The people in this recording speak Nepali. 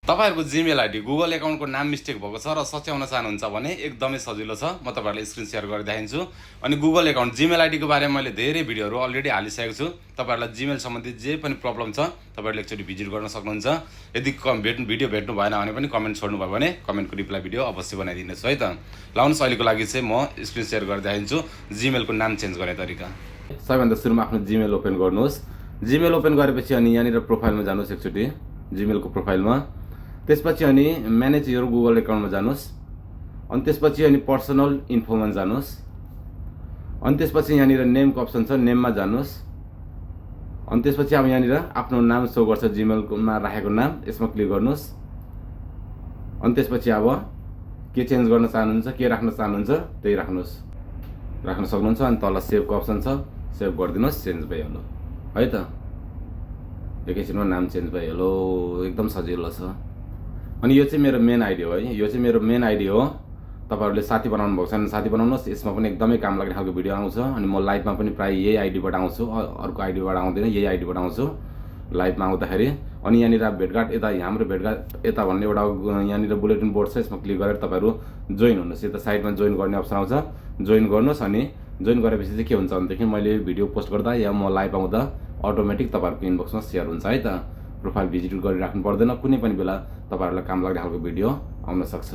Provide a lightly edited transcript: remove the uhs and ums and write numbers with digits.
तपाईहरुको जीमेल आईडी गुगल एकाउन्टको नाम मिस्टेक भएको छ र सच्याउन चाहनुहुन्छ भने एकदमै सजिलो छ। म तपाईहरुलाई स्क्रिन शेयर गरेर देखाइन्छु। अनि गुगल एकाउन्ट जीमेल आईडी को बारेमा मैले धेरै भिडियोहरु अलरेडी हालिसकेको छु। तपाईहरुलाई जीमेल सम्बन्धी जे पनि प्रब्लम छ तपाईहरुले एकचोटी भिजिट गर्न सक्नुहुन्छ। यदि भिडियो भेट्नु भएन भने पनि कमेन्ट छोड्नु भयो भने कमेन्टको रिप्लाई भिडियो अवश्य बनाइदिनेछु है त। लाउनुस् अहिलेको लागि चाहिँ म स्क्रिन शेयर गरेर देखाइन्छु जीमेलको नाम चेन्ज गर्ने तरिका। सबैभन्दा सुरुमा आफ्नो जीमेल ओपन गर्नुहोस्। जीमेल ओपन गरेपछि अनि यहाँनिर प्रोफाइलमा जानुहोस् एकचोटी जीमेलको प्रोफाइलमा। त्यसपछि अनि म्यानेज योर गुगल एकाउन्टमा जानुहोस्। अनि त्यसपछि अनि पर्सनल इन्फोमा जानुहोस्। अनि त्यसपछि यहाँनिर नेमको अप्सन छ नेममा जानुहोस्। अनि त्यसपछि अब यहाँनिर आफ्नो नाम शो गर्छ जीमेलमा राखेको नाम यसमा क्लिक गर्नुहोस्। अनि त्यसपछि अब के चेन्ज गर्न चाहनुहुन्छ के राख्न चाहनुहुन्छ त्यही राख्न सक्नुहुन्छ। अनि तल सेभको अप्सन छ सेभ गरिदिनुहोस् चेन्ज भइहाल्यो है त। एकैछिनमा नाम चेन्ज भइहाल्यो एकदम सजिलो छ। अनि यो चाहिँ मेरो मेन आईडी हो है। यो चाहिँ मेरो मेन आईडी हो। तपाईहरुले साथी बनाउनु भएको छ भने साथी बनाउनुहोस्। यसमा पनि एकदमै काम लाग्ने खालको भिडियो आउँछ। अनि म लाइभमा पनि प्राय यही आईडीबाट आउँछु अर्को आईडीबाट आउँदैन यही आईडीबाट आउँछु लाइभमा आउँदाखेरि। अनि यहाँनिर भेटघाट यता हाम्रो भेटघाट यता भन्ने एउटा यहाँनिर बुलेटिन बोर्ड छ यसमा क्लिक गरेर तपाईहरु जोइन हुनुहोस्। यता साइडमा जोइन गर्ने अप्सन आउँछ जोइन गर्नुहोस्। अनि जोइन गरेपछि चाहिँ के हुन्छ भनेदेखि मैले भिडियो पोस्ट गर्दा या म लाइभ आउँदा अटोमेटिक तपाईहरुको इनबक्समा शेयर हुन्छ है त। प्रोफाइल भिजिट गरिराख्नु पर्दैन कुनै पनि बेला तपाईहरुलाई काम लाग्ने खालको भिडियो आउन सक्छ।